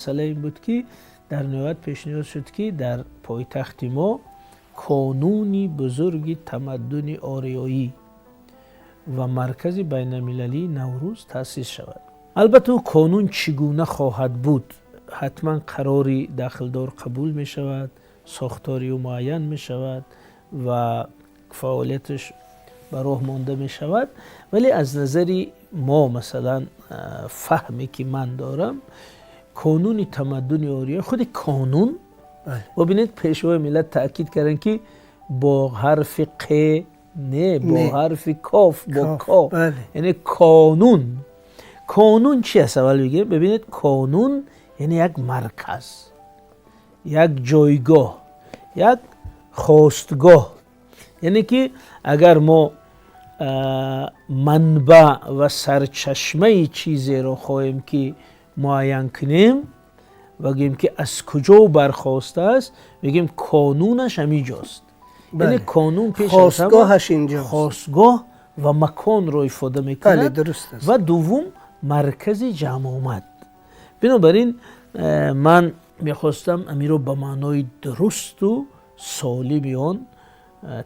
Масъала ин буд, ки дар ниҳоят пешниҳод шуд, ки дар пойтахти мо конуни бузурги тамаддуни ориёӣ ва маркази байналмилалии Наврӯз таъсис шавад. Албатта, ӯ конун чӣ гуна хоҳад буд, ҳатман қарори дахлдор қабул мешавад, сохтори ӯ муайян мешавад ва фаъолияташ ба роҳ монда мешавад. Вале аз назари мо, масалан, фаҳме ки ман дорам, конуни тамаддуни ориё, худи конун, бубинед, Пешвои миллат таъкид карданд, ки бо ҳарфи қ не, бо ҳарфи коф, бо ко, яъне конун. Конун чи аст? Аввал бигем, бибинед, конун яъне як марказ, як ҷойгоҳ, як хостгоҳ. Яъне ки агар мо манбаъ ва сарчашмаи чизеро хоҳем ки муайян кунем ва гӯем, ки аз куҷо бархостааст, мегӯем, конунаш ҳамин ҷост. Яъне конун пеш хостгоҳаш инҷост. Хостгоҳ ва маконро ифода мекунад ва дуввум, маркази ҷамъомад. Бинобар ин ман мехостам амиро ба маънои дурусту солими он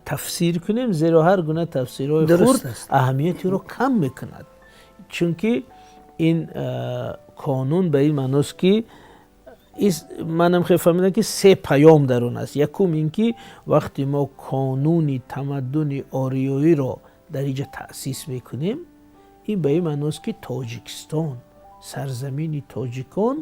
тафсир кунем, зеро ҳар гуна тафсирҳои хурд аҳамияти ӯро кам мекунад. Чунки ин конун ба ин маъност, ки манам хеле фаҳмидам, ки се паём дар он аст. Якум ин ки вақте мо конуни тамаддуни ориёиро дар инҷа таъсис мекунем, ин ба ин маъност, ки Тоҷикистон, сарзамини тоҷикон,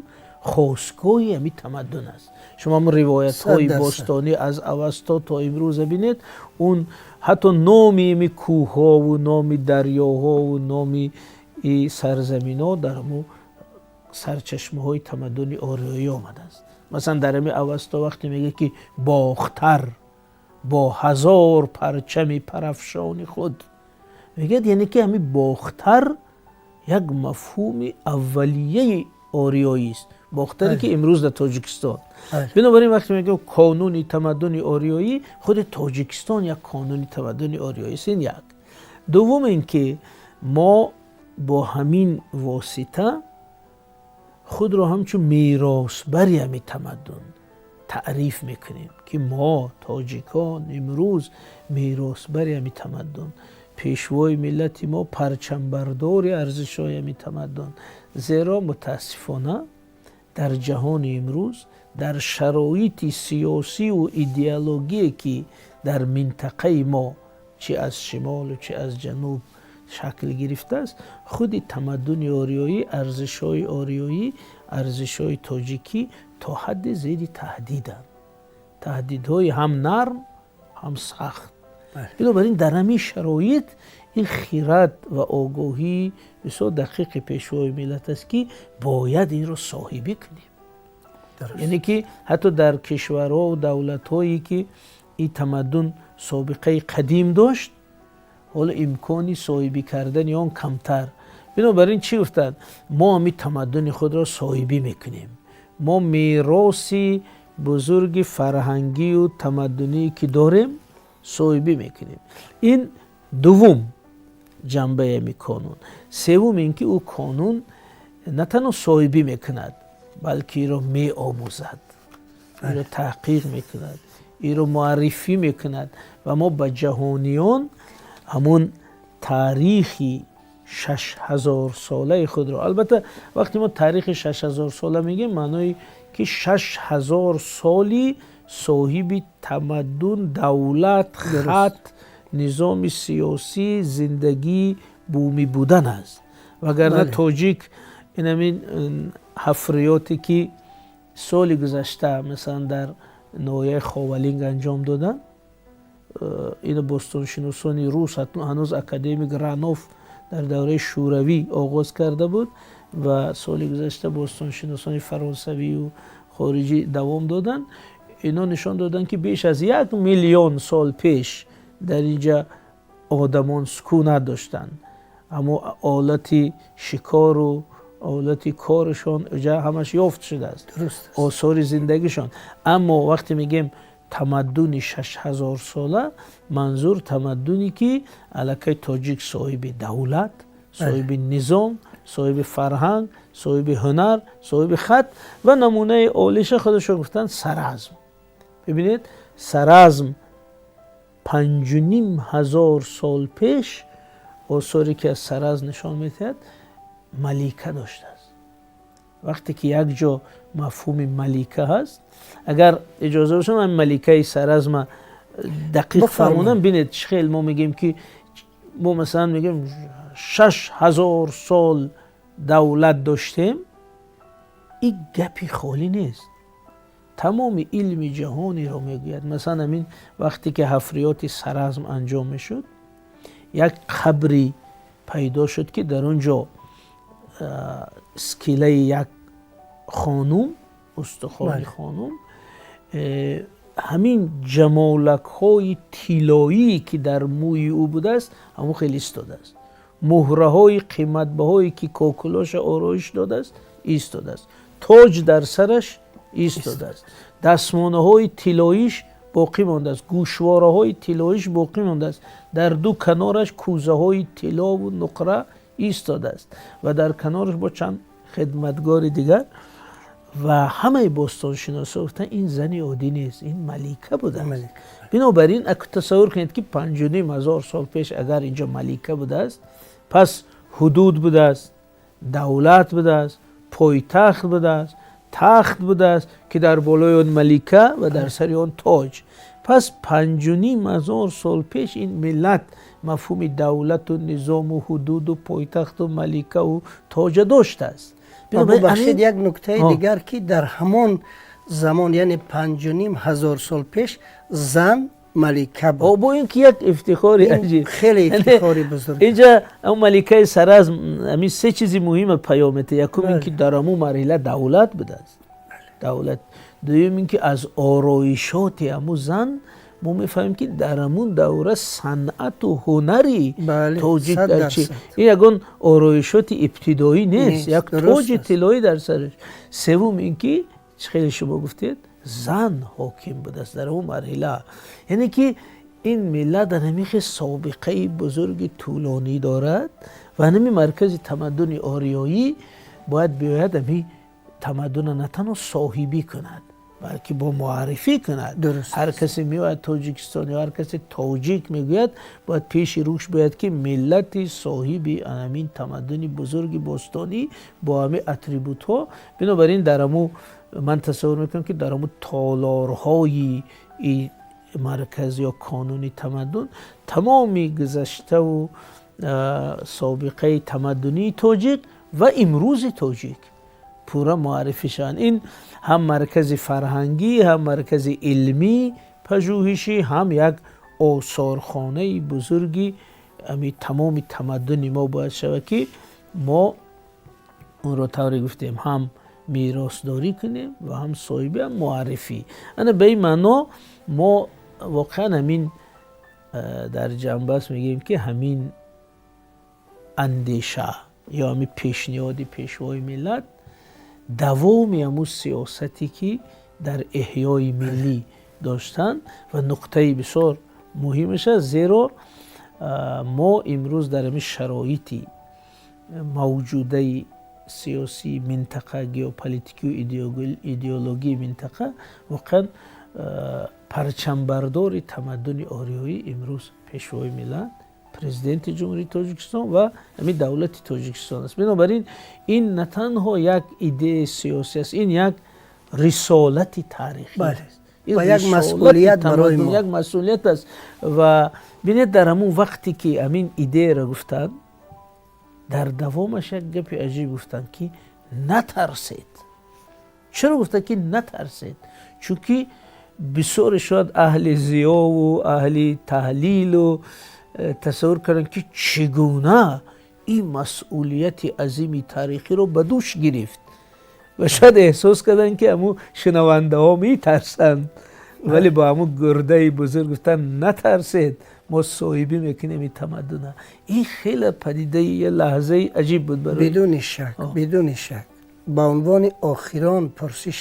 хостгоҳи ҳамин тамаддун аст. Шумо ҳамн ривоятҳои бостонӣ аз Авасто то имрӯза бинед, он ҳатто номи ими кӯҳҳову номи дарёҳову номи сарзаминҳо дар ҳамун сарчашмаҳои тамаддуни ориёӣ омадааст. Масалан, дар ҳамин Авасто вақте мегӯяд, ки Бохтар бо ҳазор парчами парафшони худ мегӯяд, яъне ки ҳамин Бохтар як мафҳуми аввалияи ориёист, Бохтаре ки имрӯз дар Тоҷикистон. Бинобар ин вақте мегӯям конуни тамаддуни ориёӣ, худи Тоҷикистон як конуни тамаддуни ориёист. Ин як. Дуввум ин ки мо бо ҳамин восита худро ҳамчун меросбари ҳамин тамаддун таъриф мекунем, ки мо, тоҷикон, имрӯз меросбари ҳамин тамаддун, Пешвои миллати мо парчамбардори арзишҳои ҳамин тамаддун. Зеро мутаассифона дар ҷаҳони имрӯз, дар шароити сиёсиву идеологие, ки дар минтақаи мо, чи аз шимолу чи аз ҷануб, шакл гирифтааст, худи тамаддуни ориёӣ, арзишҳои ориёӣ, арзишҳои тоҷикӣ то ҳадде зери таҳдиданд, таҳдидҳои ҳам нарм, ҳам сахт. Бинобар ин дар ҳамин шароит ин хирад ва огоҳии бисёр дақиқи Пешвои миллат аст, ки бояд инро соҳибӣ кунем. Яъне ки ҳатто дар кишварҳо давлатҳое, ки ин тамаддун собиқаи қадим дошт, ҳоло имкони соҳибӣ кардани он камтар. Бинобар ин чӣ гуфтанд? Мо ҳамин тамаддуни худро соҳибӣ мекунем, мо мероси бузурги фарҳангию тамаддуние ки дорем, соҳибӣ мекунем. Ин дуввум ҷанбаи ҳамин конун. Севум ин ки ӯ конун на танҳо соҳибӣ мекунад, балки иро меомӯзад, иро таҳқиқ мекунад, иро муаррифӣ мекунад ва мо ба ҷаҳониён ҳамун таърихи 6000-солаи худро. Албатта, вақте мо таърихи 6000-сола мегӯем, маъное ки 6000 соли соҳиби тамаддун, давлат, хат, низоми сиёсӣ, зиндагии бумӣ будан аст. Вагарна тоҷик инамин ҳафриёте, ки соли гузашта, масалан, дар ноҳияи Ховалинг анҷом доданд, ино бостоншиносони рус, ҳанӯз академик Ранов дар давраи Шӯравӣ оғоз карда буд ва соли гузашта бостоншиносони фаронсавию хориҷӣ давом доданд, ино нишон доданд, ки беш аз 1 миллион сол пеш дар инҷа одамон сукунат доштанд. Аммо олати шикору олати корашон ҷа ҳамаш ёфт шудааст, осори зиндагишон. Аммо вақте мегӯем тамаддуни 6000-сола, манзур тамаддуне, ки аллакай тоҷик соҳиби давлат, соҳиби низом. Соҳиби фарҳанг, соҳиби ҳунар, соҳиби хат ва намунаи олиша худашон гуфтанд Саразм. Бибинед, Саразм 5500 сол пеш осоре ки аз Саразм нишон медиҳад, малика доштааст. Вақте ки як ҷо мафҳуми малика ҳаст, агар иҷоза бошам, ман маликаи Саразма дақиқ фармудам. Бинед, чӣ хел мо мегӯем, ки мо масалан мегӯем 6000 сол давлат доштем, ин гапи холӣ нест. Тамоми илми ҷаҳониро мегӯяд. Масалан, ҳамин вақте ки ҳафриёти Саразм анҷом мешуд, як қабри пайдо шуд, ки дар он ҷо скелети як хонум, устухони хонум, ҳамин ҷамолакҳои тиллоӣ, ки дар мӯи ӯ будааст, ҳамон хеле истодааст, муҳраҳои қиматбаҳое, ки кокулоша ороиш додааст, истодааст, тоҷ дар сараш истодааст, дастмонаҳои тиллоиш боқӣ мондааст, гӯшвораҳои тиллоиш боқӣ мондааст, дар ду канораш кӯзаҳои тиллову нуқра истодааст ва дар канораш бо чанд хидматгори дигар. Ва ҳамаи бостоншиносо гуфтанд, ин зани оддӣ нест, ин малика будааст. Бинобар ин, тасаввур кунед, ки 5500 сол пеш агар инҷо малика будааст, пас ҳудуд будааст, давлат будааст, пойтахт будааст, тахт будааст, ки дар болои он малика ва дар сари он тоҷ. Пас 5500 сол пеш ин миллат мафҳуми давлату низому ҳудуду пойтахту маликаву тоҷа доштааст. Бубахшед, як нуктаи дигар, ки дар ҳамон замон, яъне 5500 сол пеш, зан малика буд. Бо ин ки як ифтихори аҷиб. Хеле ифтихори бузург. Инҷа он маликаи Саразм ҳамин се чизи муҳима паём метаҳад. Якум ин ки дар ҳамун марҳила давлат будааст, давлат. Дуюм ин ки аз ороишоти ҳамун зан мо мефаҳмем, ки дар ҳамун давра санъату ҳунари тоҷик дар чи, ин ягон ороишоти ибтидоӣ нест, як тоҷи тиллоӣ дар сараш. Севум ин ки, чӣ хеле шумо гуфтед, зан ҳоким будааст дар ҳамун марҳила. Яъне ки ин миллат дар ҳамин хел собиқаи бузурги тӯлонӣ дорад ва ҳамин маркази тамаддуни ориёӣ бояд биёяд, ҳамин тамаддуна на танҳо соҳибӣ кунад, балки бо муаррифӣ кунад. Ҳар касе меояд Тоҷикистон ё ҳар касе тоҷик мегӯяд, бояд пеши рӯш бояд, ки миллати соҳиби ҳамин тамаддуни бузурги бостонӣ бо ҳамин атрибутҳо. Бинобар ин, дар ҳамун ман тасаввур мекунам, ки дар ҳамун толорҳои марказ ё кануни тамаддун тамоми гузаштаву собиқаи тамаддунии тоҷик ва имрӯзи тоҷик пурра муаррифӣ шаванд. Ин ҳам маркази фарҳангӣ, ҳам маркази илмӣ пажӯҳишӣ, ҳам як осорхонаи бузурги ами тамоми тамаддуни мо бояд шавад, ки мо онро, тавре гуфтем, ҳам меросдорӣ кунем ва ҳам соҳибӣ, ҳам муаррифӣ. Ана ба ин маъно мо воқеан ҳамин дар ҷанбаст мегӯем, ки ҳамин андеша ё ҳамин пешниҳоди пешвои миллат давоми ҳамун сиёсате, ки дар эҳёи миллӣ доштанд, ва нуқтаи бисёр муҳимаш аст, зеро мо имрӯз дар ҳамин шароити мавҷудаи сиёсии минтақа, геополитикию идеологии минтақа, воқеан парчамбардори тамаддуни ориёӣ имрӯз пешвои миллат, президенти Ҷумҳурии Тоҷикистон ва ҳамин давлати Тоҷикистон аст. Бинобар ин, ин на танҳо як идеяи сиёсӣ аст, ин як рисолати таърихӣ аст. Ва як масъулият барои мо. Як масъулият аст. Ва бинед, дар ҳамун вақте ки ҳамин идеяро гуфтанд, дар давомаш як гапи аҷиб гуфтанд, ки натарсед. Чаро гуфтанд, ки натарсед? Чунки бисёре шояд аҳли зиёву аҳли таҳлилу тасаввур карданд, ки чӣ гуна ин масъулияти азими таърихиро ба дӯш гирифт, ва шояд эҳсос карданд, ки ҳамун шунавандаҳо метарсанд, вале бо ҳамун гурдаи бузург гуфтанд: натарсед, мо соҳибӣ мекунем ин тамаддуна. Ин хеле падидаи я лаҳзаи аҷиб буд барои Бидуни шак, бидуни шак. Ба унвони охирон пурсиш